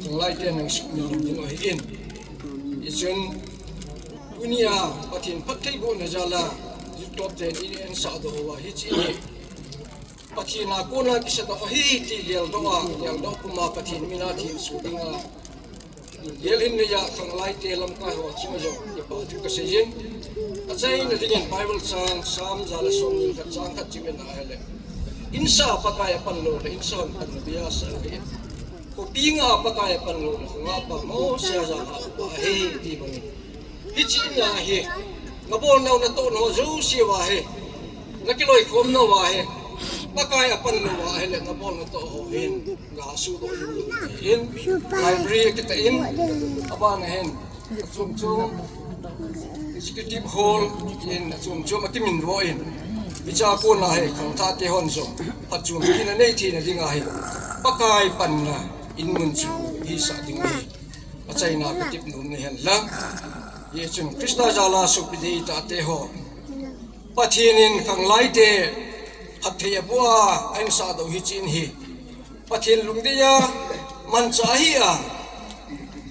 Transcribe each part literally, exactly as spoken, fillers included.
Khanglai te nang suk ni ding ahi in. Hichun, tunia Pathen phattheibohna jal a, youth club te in ansah doh uva hiche hi. Pathen a kona kisa doh ahi ti geldoh a, geldoh puma Pathen mina thenso dinga. Gel hin neiya khanglai te lamkai ho chunga jong, kipa thu kasei in. Achaina dingin Bible chang, Psalm ja le som ni le khat chang khat chu ven ahile. Insa Pakai a pan lou le, insa hon pan lou bia sa le. Khopi nga Pakai a pan lou le, kho nga pa mo sia ja ha pa he ti bang. Hiche nga hi, nabol nau natoh nau jouse uva hi, nakiloikhom nau va hi, Pakai a pan lou va ahile, nabol natoh ho hin, gasuh doh hin, library kita in, abana hin, achom chom, executive hall in, achom chom akimin vo in, hicha kona hi, khangthah te hon jong, phatchompi na nei theina dinga hi, Pakai panna, in mun chu, hisah ding hi. Achaina katep nom ni hen lang. Hichun Christa jal a sopi dei tate ho. Pathen in khanglai te phatthei aboh a, ansah doh hiche hi. Pathen lungdei a, manchah ahi a.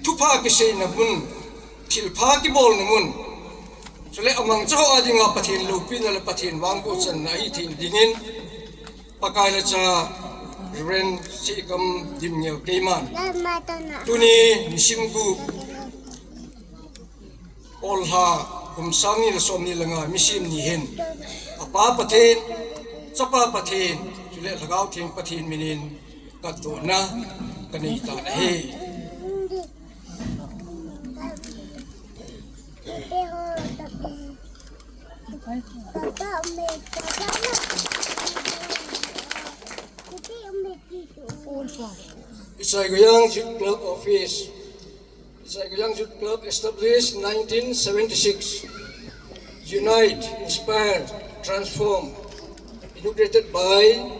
Thupha kiseina mun, thilpha kibolna mun. Chule amangcha ho a dinga Pathen loupina le Pathen vangboh channa ahi thei dingin. Pakai le cha Reverend Sikam Dimngel keiman. Tuni nisim gup. Olha kum sang ni le som ni le nga nisim ni hin. Apa Pathen, Chapa Pathen, chule Lhagao Theng Pathen minin katdohna kanei tan ahi. Isai Goyang Youth Club Office. Isai Goyang Youth Club established nineteen seventy-six. Unite, inspire, transform. Inaugurated by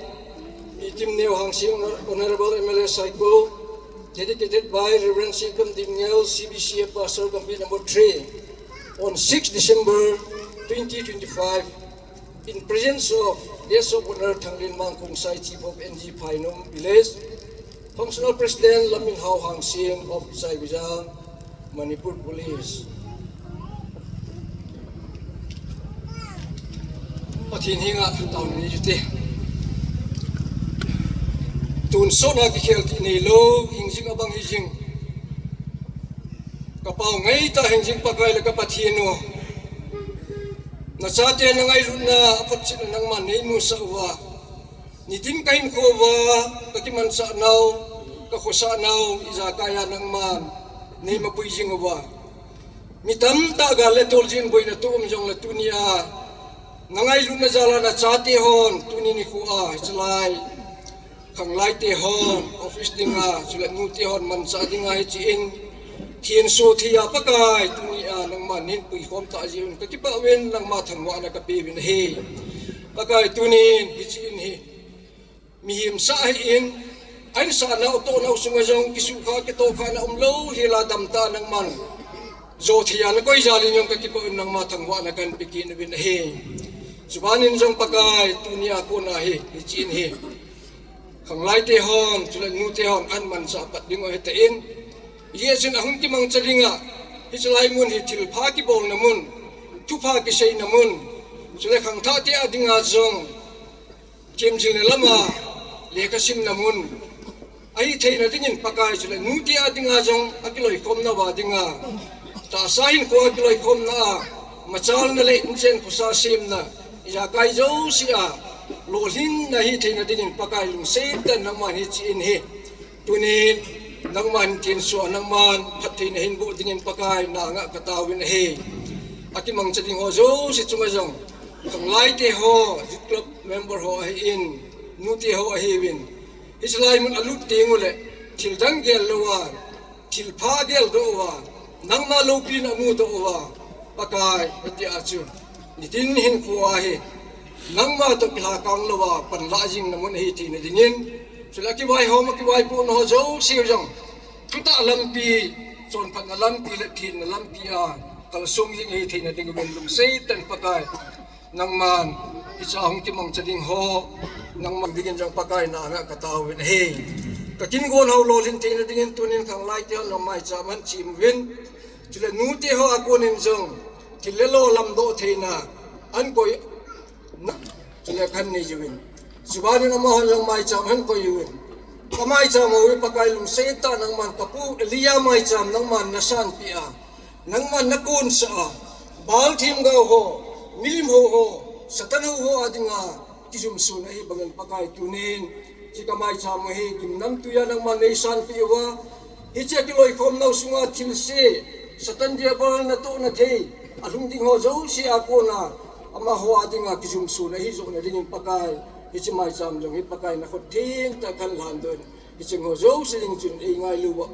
Mitim Neo Hangsing, Honorable M L A Saikul. Dedicated by Reverend Sikam Dimngel, C B C A Pastor Gambih number three, on sixth December twenty twenty-five, in presence of Guest of Honor Thanglin Mangkhongsai, Chief of N G Phainom Village, Functional President Laminhao Hangsing of Saigujang, Manipur Police. Pathen henga taona nei ute. Tonsot na kikhel ti neilou, hingjing abang hijing. Kapao ngaitah hingjing Pakai le ka Pathen u. Nachate na ngailutna aphotchetna nangman neimusah uva. Nitin kahinkho uva, kakimanchah nau, kakhosah nau, ijakai a nangman neimapui jing uva. Mi tamtah gal le tol jin boina toh um jongle tunia, na ngailutna jal a nachate hon, tuni nikho a, hichelai. Khanglai te hon, office dinga, chule nute hon manchah dinga hiche in. Thenso thei a Pakai, tunia, nangman neipuikhom tah jeh un, kakipah uvin, nangma thangvahna kapeuvin ahi. Pakai tunin, hiche in hi. Mihem sah ahin, ahinsah nau toh nau sunga jong kisukha kitohkhana umlou hela damtah nangman. Jo thei a nakoi jal in jong kakipah un nangma thangvahna kahin pe kit uvin ahi. Chubanin jong Pakai tunia kona hi, hiche in hi. Khanglai te hon, chule nute hon, ahin manchah pat ding u ahitan. Hijeh chun ahung kimangcha dinga, hichelai mun hi thilpha kibolna mun, thupha kiseina mun, chule khangthah te a dinga jong, Chemjilna lama lekha simna mun ahi theina dingin Pakai chule nute a dinga jong akiloikhomna uva dinga tahsa hinkho akiloikhomna a machalna le inchen khosa semna ijakai jousea lolhinna hi theina dingin Pakai lungset tah in nangman hiche in hi Tunin, nangman thenso a, nangman phattheina hinboh dingin Pakai na anga kataovin ahi. Akimangcha ding ho jouse chunga jong, Khanglai te ho, Youth Club member ho ahin, nute ho ahiuvin. Hichelai mun alut teng uleh, thil dang gel louva, thilpha geldoh uva, nangma loupina mudoh uva, Pakai, hitia chu. Nitin hinkho a hi, nangma toh kilhakang louva, panlah jingna mun ahi theina dingin. Chule akivaihom, akivaipohna ho jouse jong. Thutah lampi, chonphatna lampi le thenna lampi a, kalsong jing ahi theina dingin lungset tah in Pakai. Nangman, hiche a hung kimangcha ding ho, nangman dingin jong Pakai na anga kataovin ahi. Kakingon ho lolhin theina dingin tunin khanglai te hon jong maicham ahin chim uvin. Chule nute ho a konin jong thil le lo lamdoh theina ahin koi na, chule khan nei uvin. Chubanin amahon jong maicham ahin koi uvin. Kamaicham u hi Pakai lungset tah nangman kapu Elijah maicham nangman nasanpeh a, nangman nakonsah a, Baal themgao ho, milim hou ho, Satan hou ho a dinga kijumson ahi bangin Pakai tunin hiche kamaicham u hi gimnamtwi a nangman neisanpeh uva, hiche kiloikhomnau sunga thilse, Satan Diabol natohna thei alhung ding ho jouse a kona amaho a dinga kijumson ahi johna dingin Pakai, hiche maicham jong hi Pakai nakhut theng tah khan lhandoh in, hicheng ho jouse ding chun eingailu uva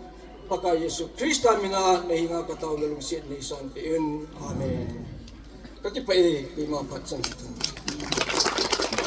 Pakai Jesu Christa mina nahenga katao nalungset neisanpeh in. Amen. Kakipah e, keima phat chan.